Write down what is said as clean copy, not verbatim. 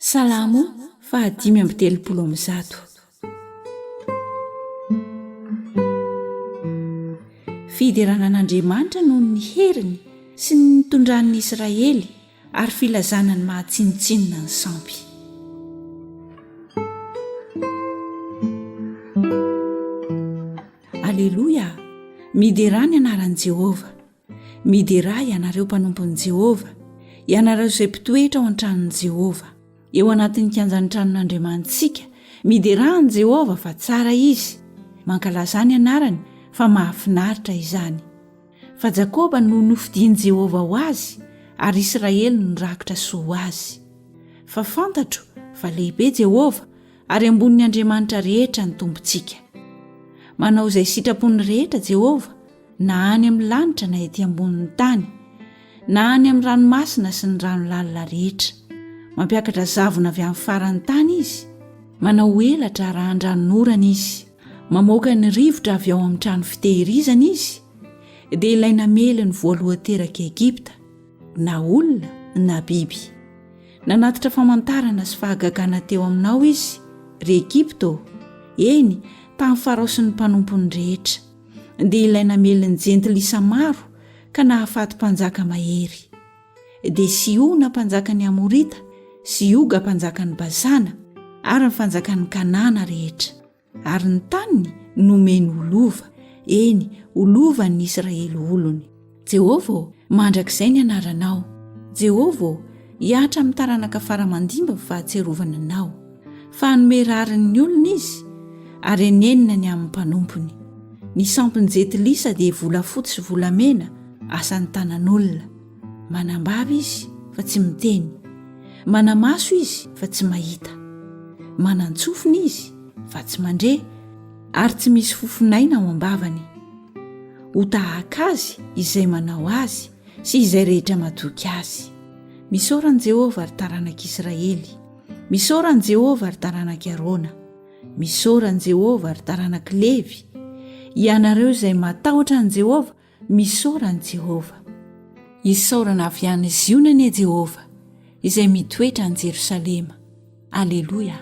Salamo faha 135. Fiderana an'Andriamanitra noho ny heriny sy ny nitondrany ny Israely ary filazana ny maha tsinontsinona ny sampy. Aleloia! Miderà ny anaran'i Jehovah. Miderà ianareo mpanompon'i Jehovah, ianareo izay mpitoetra ao an-tranon'i Jehovah. Eo anatin'ny kianjan'ny tranon'Andriamanitsika, miderà an'i Jehovah fa tsara izy. Mankalazà ny anarany fa mahafinaritra izany. Fa Jakoba no nofidin'i Jehovah ho azy, ary Israely no rakitra soa ho azy. Fa fantatro fa lehibe Jehovah, ary ambonin'ny andriamanitra rehetra ny Tompontsika. Manao izay sitrapony rehetra Jehovah, na any amin'ny lanitra na ety ambonin'ny tany, na any amin'ny ranomasina sy ny rano lalina rehetra. Mampiakatra zavona avy amin'ny faran'ny tany izy, manao elatra arahan-dranonorana izy. Mamoaka ny rivotra avy ao amin'ny trano fitehirizana izy, dia ilay namely ny voalohan-terak'i Egypta, na olona na biby. Nanatitra famantarana sy fahagagana teo aminao izy, ry Egypta ô, eny, tamin'i Farao sy ny mpanompony rehetra, dia ilay namely ny jentilisa maro ka nahafaty mpanjaka mahery. Dia Sihona mpanjakan'ny Amorita sy Oga mpanjakan'i Basana ary ny fanjakan'i Kanana rehetra, ary ny taniny nomeny ho lova, eny, ho lovan'ny Israely olony. Jehovah ô, mandrakizay ny anaranao. Jehovah ô, hihatra amin'ny taranaka fara aman-dimby ny fahatsiarovana anao. Fa hanome rariny ny olony izy, ary hanenina ny amin'ny mpanompony. Ny sampin'i Jetilisa dia volafotsy sy volamena, asan'ny tanan'olona. Manambava izy, fa tsy miteny. Manamaso izy, fa tsy mahita. Manan-tsofina izy, fa tsy mandre, ary tsy misy fofon'aina ao am-bavany. Ho tahaka azy izay manao azy sy izay rehetra matoky azy. Misaora an'i Jehovah, ry taranak'Israely. Misaora an'i Jehovah, ry taranak'i Arona. Misaora an'i Jehovah, ry taranak'i Levy. Ianareo izay matahotra an'i Jehovah, misaora an'i Jehovah. Isaorana avy any Ziona anie Jehovah, izay mitoetra any Jerosalema. Aleloia!